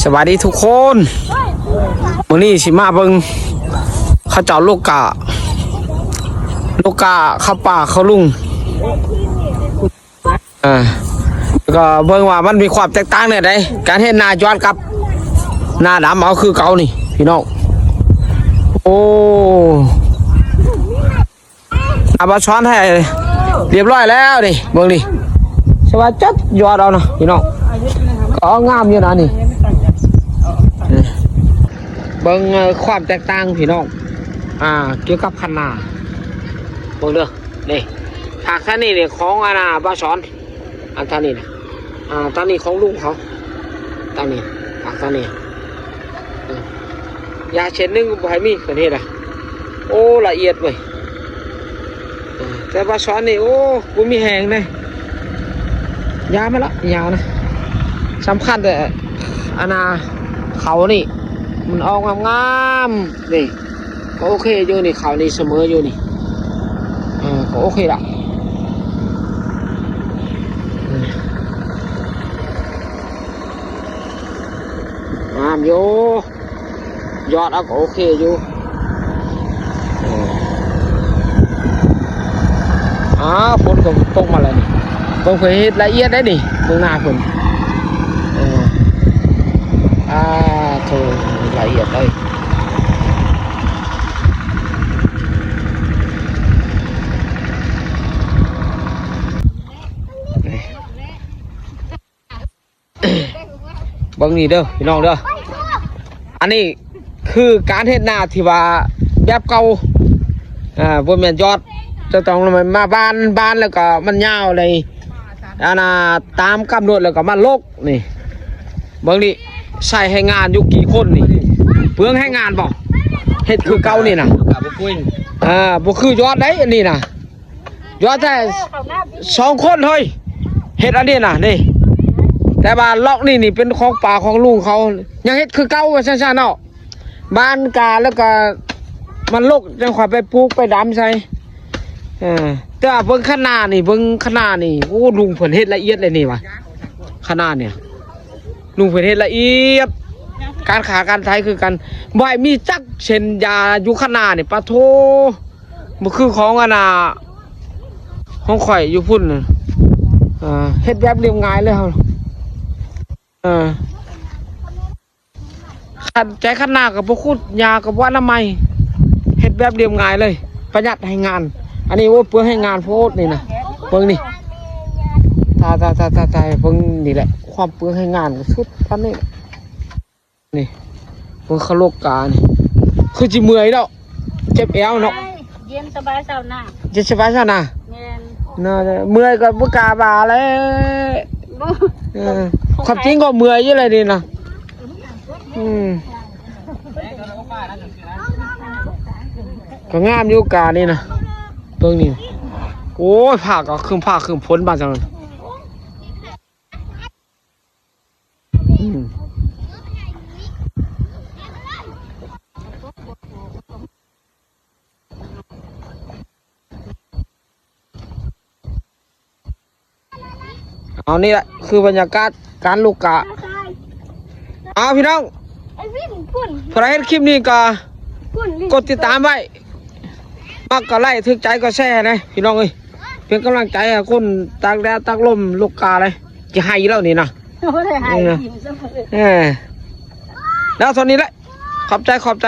ສະບາຍດີທຸກຄົນ ມື້ນີ້ຊິມາເບິ່ງເຂົາເຈົ້າລູກກາ ລູກກາເຂົ້າປ່າເຂົ້າລຸງ ອ່າ ແລ້ວກໍເບິ່ງວ່າມັນມີຄວາມແຕກຕ່າງແນວໃດ ການເຮັດນາຍອດກັບນາດຳ ເອົາຄືເກົ່ານີ້ພີ່ນ້ອງ. ໂອ້ ອາ ບ່າວສອນໃຫ້ຮຽບຮ້ອຍແລ້ວນີ້ ເບິ່ງນີ້ ສະວ່າຈັດຍອດເອົານະພີ່ນ້ອງ ກໍເອົາງາມຢູ່ນະນີ້. ເບິ່ງ ເອີ ຄວາມແຕກຕ່າງພີ່ນ້ອງ ອ່າ ກ່ຽວກັບຄັນນາ ເບິ່ງເດີ ນີ້ ພາກທາງນີ້ນີ້ຂອງ ອັນນ່າ ບ່າວສອນ ອັນທາງນີ້ນະ ອ່າ ທາງນີ້ຂອງລຸງເຂົາ ທາງນີ້ ພາກທາງນີ້ ເອີ ຢາເສັ້ນໜຶ່ງບໍ່ໃຫ້ມີ ເພິ່ນເຮັດອະ ໂອ້ ລະອຽດເວີຍ. ເອີ ແຕ່ວ່າສວນນີ້ ໂອ້ ບໍ່ມີແຮງເດ້ ຢາມາລະ ຍາວນະ ສຳຄັນແຕ່ ອັນນ່າ ເຂົານີ້ ມັນອອກງາມໆ ນີ້ ກໍໂອເຄຢູ່ນີ້ ເຂົານີ້ສະເໝີຢູ່ນີ້ ເອີ ກໍໂອເຄລະ ເອີ ງາມຢູ່. ຍອດເອົາກໍໂອເຄຢູ່ ເອີ ອ້າວ ຝົນກໍຕົກມາແລ້ວນີ້ ເບິ່ງເພິ່ນເຮັດລະອຽດໄດ໋ນີ້ ເບິ່ງໜ້າເພິ່ນ ເອີ ອ້າໂທ້ ລະອຽດເລີຍ. ເບິ່ງນີ້ເດີພີ່ນ້ອງເດີ ອັນນີ້ຄືການເຮັດນາທີ່ວ່າແບບເກົ່າ ອ່າ ບໍ່ແມ່ນຍອດ ຈະຕ້ອງມາບານ ບານແລ້ວກໍມັນຍາວໃນ ອັນນ່າ ຕາມກຳນົດ ແລ້ວກໍມາລົກນີ້ ເບິ່ງນີ້ ໃຊ້ແຮງງານຢູ່ກີ່ຄົນນີ້ ເປືອງແຮງງານບໍ່ ເຮັດຄືເກົ່ານີ້ນະ ອ່າ ບໍ່ຄືຍອດໃດ໋ ອັນນີ້ນະ. ຢອດແທ້ສອງຄົນເຮີ້ຍ ເຮັດອັນນີ້ນະນີ້ ແຕ່ວ່າລັອກນີ້ນີ້ເປັນຂອງປ້າຂອງລຸງເຂົາ ຍັງເຮັດຄືເກົ່າວ່າຊັ້ນຊະເນາະ ບານກາແລ້ວກໍມັນລົກ ຈັ່ງຄ່ອຍໄປປູກໄປດຳໃສ່ ເອີ ແຕ່ວ່າເບິ່ງຄະນານີ້ ເບິ່ງຄະນານີ້ ໂອ້ ລຸງເພິ່ນເຮັດລະອຽດເລີຍນີ້ວ່າ ຄະນານີ້ ລຸງເພິ່ນເຮັດລະອຽດ ການຂ້າການໄຖຄືກັນ ບໍ່ໃຫ້ມີຈັກເສັ້ນຢາຢູ່ຄະນານີ້ ປະໂທ. ບໍ່ຄືຂອງອັນນ່າ ຂອງຂ້ອຍຢູ່ພຸ້ນ ເອີ ເຮັດແບບລຽບງ່າຍເລີຍເຮົາ ເອີ ຄັນໃຈຄັນນາກໍບໍ່ຂຸດ ຫຍ້າກໍບໍ່ອະນາໄມ ເຮັດແບບລຽບງ່າຍເລີຍ ປະຢັດແຮງງານ ອັນນີ້ ໂອ້ ເປືອງແຮງງານໂພດນີ້ນະ ເບິ່ງນີ້ ຕາຍໆໆໆ ເບິ່ງນີ້ແຫຼະ ຄວາມເປືອງແຮງງານກໍສຸດປານນີ້ແຫຼະ. ນີ້ ເບິ່ງເຂົາລົກການີ້ ຄືຊິເມື່ອຍເນາະ ເຈັບແອວເນາະ ເຢັນສະບາຍຊາວນາ ເຢັນສະບາຍຊາວນາ ແມ່ນ ເນາະ ເມື່ອຍກໍບໍ່ກ້າວ່າແຫຼະ ບໍ່ ເອີ ຄວາມຈິງກໍເມື່ອຍຢູ່ແຫຼະນີ້ນະ ອືມ ກໍງາມຢູ່ການີ້ນະ ເບິ່ງນີ້ ໂອ້ຍ ຟ້າກໍຄຶ້ມຟ້າຄຶ້ມຝົນບາດຈັ່ງ ອືມ ເອົາ ນີ້ແຫຼະຄືບັນຍາກາດການລູກກາ ເອົາ ພີ່ນ້ອງ ໃຫ້ວິນພຸ້ນ ຜູ້ໃດເຫັນຄລິບນີ້ກໍ ພຸ້ນ ກົດຕິດຕາມໄວ້ ມັກກໍໄລ້ ຖືກໃຈກໍແຊໃຫ້ແດ່ ພີ່ນ້ອງເອີຍ ເປັນກຳລັງໃຈໃຫ້ຄົນຕາກແດດຕາກລົມລູກກາເລີຍ ຊິໄຫ້ຢູ່ແລ້ວນີ້ນະ ບໍ່ໄດ້ໄຫ້ ເອີ ກິນຊະເບີ ເອີ ແລ້ວເທົ່ານີ້ແຫຼະ ຂອບໃຈ ຂອບໃຈ.